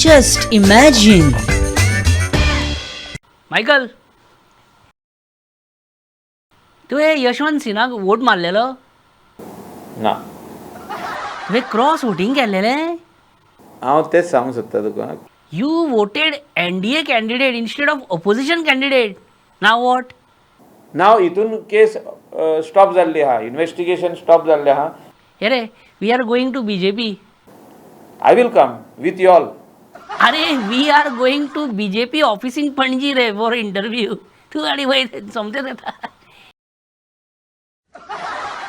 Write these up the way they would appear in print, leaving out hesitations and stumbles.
Just imagine. Michael, तुवें Yashwant सिन्हाक vote मारलेलो? ना. तुवें क्रॉस वोटींग केल्लेलें? हांव तेच सांगूंक सोदता तुका. You voted NDA candidate instead of opposition candidate. Now what? नाव हितून केस स्टॉप जाल्ली आहा, इन्वेस्टिगेशन स्टॉप जाल्लें आहा. हे रे, we are going to BJP. I will come with you all. अरे, we are going to BJP office in Panaji रे for interview. तूं आनी वयर सोमतेच येता.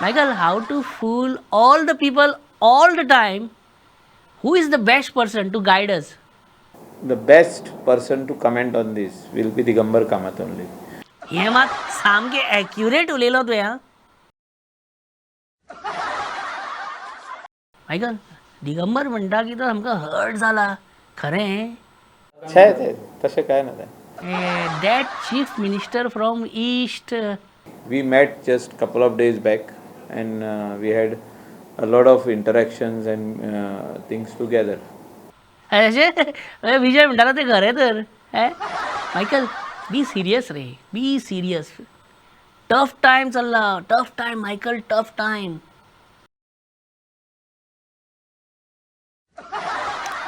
Michael, how to fool all the people all the time? Who is the best person to guide us? The best person to comment on this will be Digambar Kamat only. हें मात सामकें accurate उलयलो तुवें. आं Michael, Digambar म्हणटा की तो सामको हर्ट जाला, खरें? छे छे, तशें कांय ना तें. That chief minister from east. We met just couple of days back and we had a lot of interactions and things together. अशें विजय म्हणटालो, तें खरें तर? मायकल, बी सिरियस रे, बी सिरियस. टफ टायम चल्ला, tough time Michael, tough time.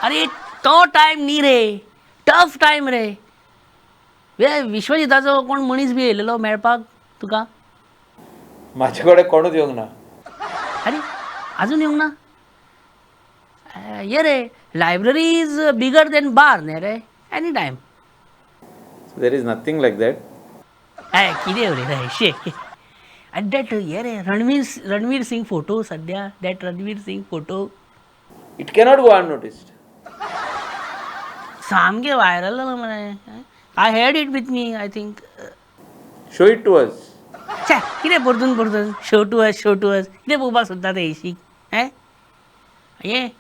अरे, तो time न्ही रे, टफ टायम रे. वे विश्वजिताचो कोण मनीस बी येयलेलो मेळपाक तुका? म्हाजे कडेन कोणूच येवंक ना. अरे, अजून येवंक ना? ये रे, library is bigger than bar न्ही रे, any time. There is nothing like that. हय, कितें उलयता शे. आनी that हे रे, रणवीर सिंग फोटो सद्या, that Ranveer Singh photo. It cannot go unnoticed. सामकें व्हायरल जालां मरे. I had it with me, I think. Show it to us. छे, कितें परतून परतून show to us, show to us? कितें पळोवपाक सोदता ते येशीक? हें हे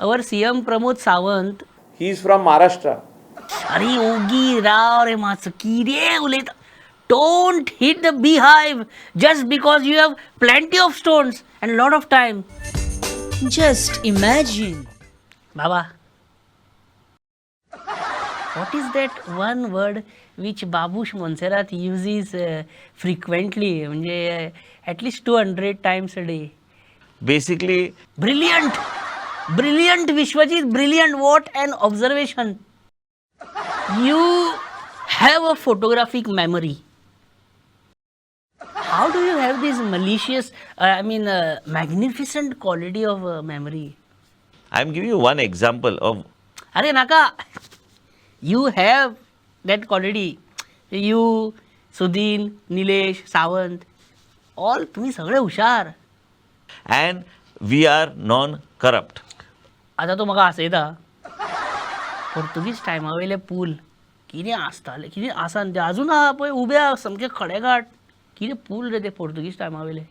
our CM Pramod Sawant. He is from Maharashtra. अरे, ओगी राव रे मातसो, कितें उलयता? Don't hit the beehive just because you have plenty of stones and lot of time. Just imagine. Baba, what is that one word which Babush Monserrate uses frequently, म्हणजे at least 200 times a day? Basically Brilliant, brilliant, Vishwajit, brilliant. What an observation. You have a photographic memory. How do you have this malicious, I mean, magnificent quality of memory? I am giving you one example of अरे नाका, you have that quality. You, Sudin, Nilesh Sawant, all तुम्ही सगळे हुशार. And we are non corrupt. आतां तूं म्हाका हांसयता. पोर्तुगीज टायमा वयले पूल कितें आसताले, कितें आसा न्ही ते अजून आहा पळय उबे आहा सामके खडेगाठ. कितें पूल रे ते पोर्तुगीज टायमा वयले.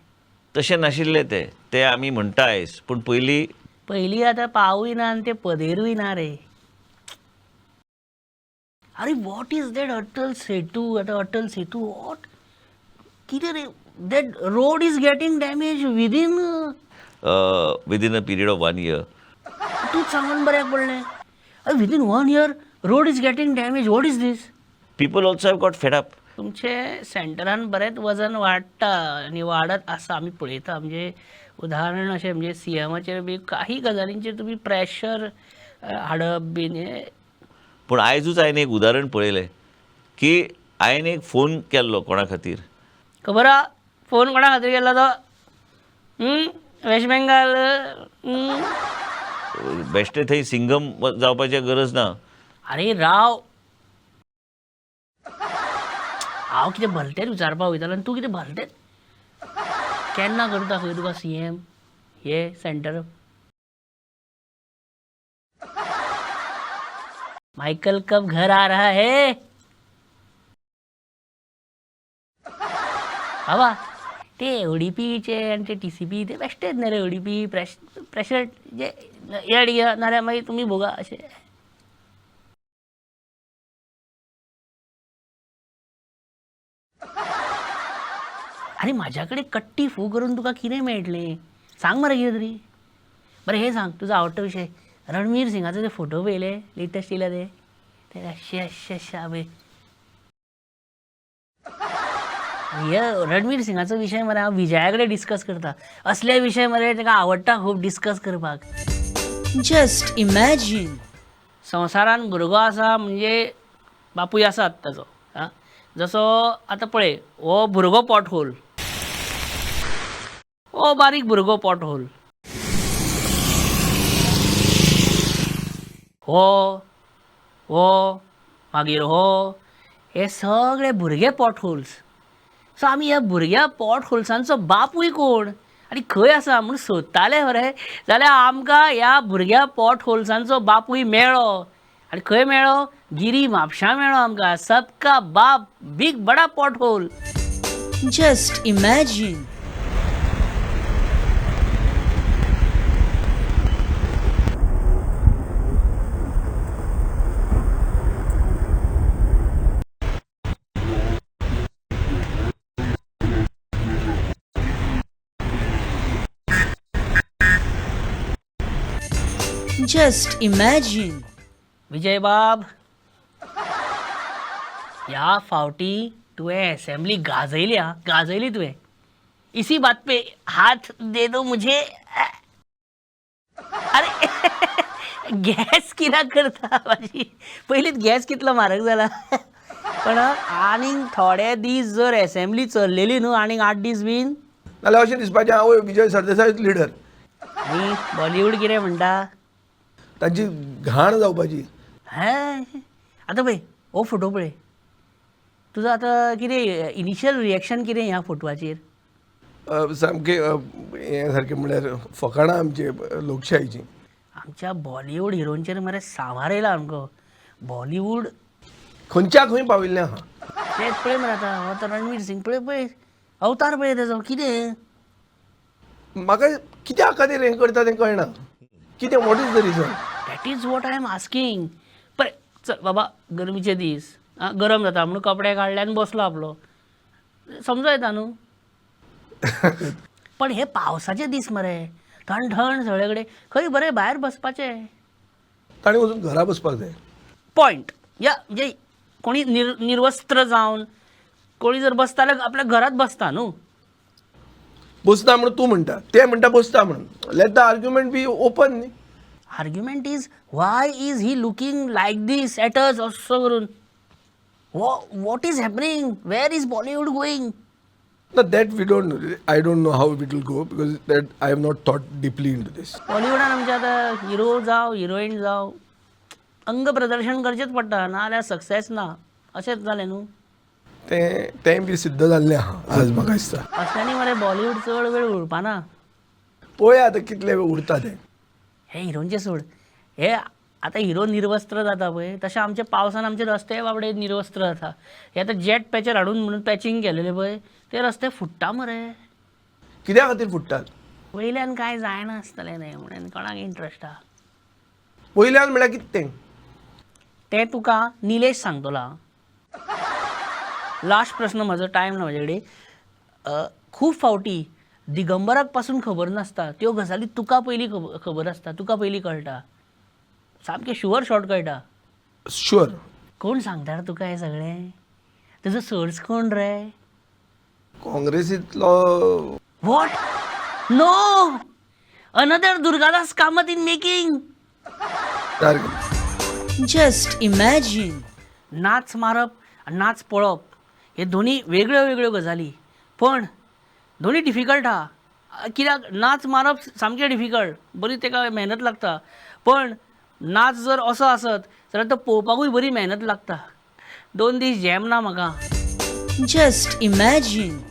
तशें नाशिल्लें तें. ते आमी म्हणटा आयज, पूण पयलीं पयलीं आतां पावूय ना आनी ते पदेरूय ना रे. अरे, what is that Atal Setu? आतां अटल सेतू what कितें रे? That road is getting damage within within a period of one year. तूच सांगून बऱ्याक पडलें. अरे, within one year road is getting damage. What is this? People also have got fed up. तुमचे सेंटरान बरेंच वजन वाडटा आनी वाडत आसा, आमी पळयता. म्हणजे उदाहरण अशें म्हणजे सीएमाचेर बी काही गजालींचेर तुमी प्रेशर हाडप बीन हें. पूण आयजूच हांवें एक उदाहरण पळयलें की हांवें एक फोन केल्लो कोणा खातीर. खबर आहा फोन कोणा खातीर केल्लो तो? वेस्ट बेंगाल. बेश्टे थंय सिंगम जावपाची गरज ना. अरे राव, हांव कितें भलतेंच विचारपाक वयतालो आनी तूं कितें भलतेंच. केन्ना करता खंय तुका सीएम हे सेंटर? माइकल कब घर आ रहा है? बाबा, ते ओडीपीचे आनी ते टीसीपी ते बेश्टेच न्ही रे. ओडीपी प्रेशर जे येड घे, नाल्यार मागीर तुमी भोगा अशें. आरे, म्हाज्या कडेन कट्टी फू करून तुका कितें मेळटलें? सांग मरे कितें तरी. बरें, हें सांग, तुजो आवडटो विशय रणवीर सिंगाचो ते फोटो पळयले लेटस्ट येयला ते ते अशे अशे अशे आवय. हे रणवीर सिंगाचो विशय मरे हांव विजया कडेन डिस्कस करता. असले विशय मरे ताका आवडटा खूब डिस्कस करपाक. Just imagine. संवसारान भुरगो आसा म्हणजे बापूय आसात ताजो. आं, जसो आतां पळय हो भुरगो पोट होल, हो बारीक भुरगो पोट होल, हो हो मागीर हो, हे सगळे भुरगे पोट होल्स. सो आमी ह्या भुरग्या पोट होल्सांचो बापूय कोण आनी खंय आसा म्हूण सोदताले मरे, जाल्यार आमकां ह्या भुरग्या पोट होल्सांचो बापूय मेळ्ळो. आनी खंय मेळ्ळो? गिरी म्हापशां मेळ्ळो आमकां. सबका बाप बीग बडा pot hole. Just imagine. Just imagine. विजयबाब, ह्या फावटी तुवें असेंब्ली गाजयली. हा, गाजयली तुवें. इसी बात पे हाथ दे दो मुझे. अरे गॅस कित्याक करता भाजी? पयलींच गॅस कितलो म्हारग जाला. पण आनीक थोडे दीस जर असेंब्ली चल्लेली न्हू, आनीक 8 दीस बीन नाल्यार अशें दिसपाचें आवय विजय सरदेसाय लिडर. आनी बॉलिवूड कितें म्हणटा? तांची घाण जावपाची. हें आतां पळय हो फोटो पळय, तुजो आतां कितें इनिशियल रिएक्शन कितें ह्या फोटवाचेर? सामकें हें सारकें म्हणल्यार फकाणां आमचे लोकशाहीची. आमच्या बॉलिवूड हिरोंचेर मरे सांवार येयला सामको. बॉलिवूड खंयच्या खंय पाविल्लें आहा. तेच पळय मरे आतां हो तो रणवीर सिंग पळय पळय अवतार पळय तेजो कितें. म्हाका कित्या खातीर हें करता तें कळना. कितें, what is the reason? That is what I am asking. पळय चल बाबा गरमीचे दीस, आं गरम जाता म्हणून कपडे काडले आनी बसलो आपलो, समजो येता न्हू. पण हे पावसाचे दीस मरे, थंड थंड सगळे कडेन, खंय बरें भायर बसपाचें. ताणें वचून घरा बसपाक जाय. पॉयंट या म्हणजे कोणी निर्वस्त्र जावन कोणी जर बसता जाल्यार आपल्या घरात बसता न्हू. बसता म्हणून तूं म्हणटा, ते म्हणटा बसता म्हणून. Let the argument be open न्ही. Argument is why is he looking like this at us असो करून, what is happening, where is Bollywood going? ना, that we don't know. I don't know how it will go because that I have not thought deeply into this. बॉलिवूडान आमच्या आतां hero जावं heroine जावं अंग प्रदर्शन करचेंच पडटा, नाजाल्यार सक्सेस ना. अशेंच जालें न्हू. तें तें बी सिद्ध जाल्लें आहा आज म्हाका दिसता. असल्यांनी मरे बॉलिवूड चड वेळ उरपाना. पळोवया आतां कितले वेळ उरता तें. हे हिरोंचे सोड, हे आतां हिरो निर्वस्त्र जाता पळय, तशें आमच्या पावसान आमचे रस्ते बाबडे निर्वस्त्र जाता. हे आतां जेट पॅचर हाडून म्हणून पॅचींग केलेले पळय, ते रस्ते फुट्टा मरे. कित्या खातीर फुट्टात? वयल्यान कांय जायना आसतलें न्ही म्हणून कोणाक इंट्रस्ट आहा. वयल्यान म्हणल्यार कितें तें? तें तुका निलेश सांगतलो. लास्ट प्रस्न म्हजो, टायम ना म्हजे कडेन. खूब फावटी दिगंबराक पासून खबर नासता त्यो गजाली तुका पयलीं खबर आसता, तुका पयलीं कळटा, सामकें शुअर शॉर्ट कळटा. शुअर. कोण सांगता रे तुका हें सगळें? तुजो सोर्स कोण रे? काँग्रेसींतलो. What? No, another Durgadas Kamat in making. सारकें. Just imagine. नाच मारप आनी नाच पळोवप हे दोनी वेगळ्यो वेगळ्यो गजाली, पण दोनी डिफिकल्ट आहा. कित्याक नाच मारप सामकें डिफिकल्ट, बरी तेका मेहनत लागता, पण नाच जर असो आसत जाल्यार तो पळोवपाकूय बरी मेहनत लागता. 2 दीस जॅम ना म्हाका. Just imagine.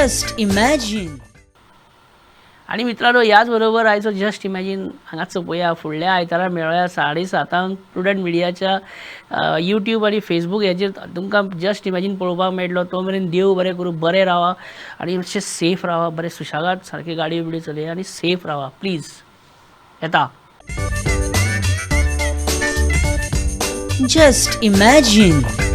Just imagine. आणि मित्रांनो, याचबरोबर आयचो जस्ट इमॅजीन हांगाच सोंपोया. फुडल्या आयतारा मेळोया 7:30 प्रुडंट मिडियाच्या यूट्यूब आनी फेसबूक हेजेर तुमकां जस्ट इमॅजीन पळोवपाक मेळटलो. तो मेरेन देव बरें करूं, बरें रावा आनी मातशें सेफ रावा, बरें सुशेगाद सारकी गाडी बिडी चलया आनी सेफ रावा प्लीज. येता. Just imagine.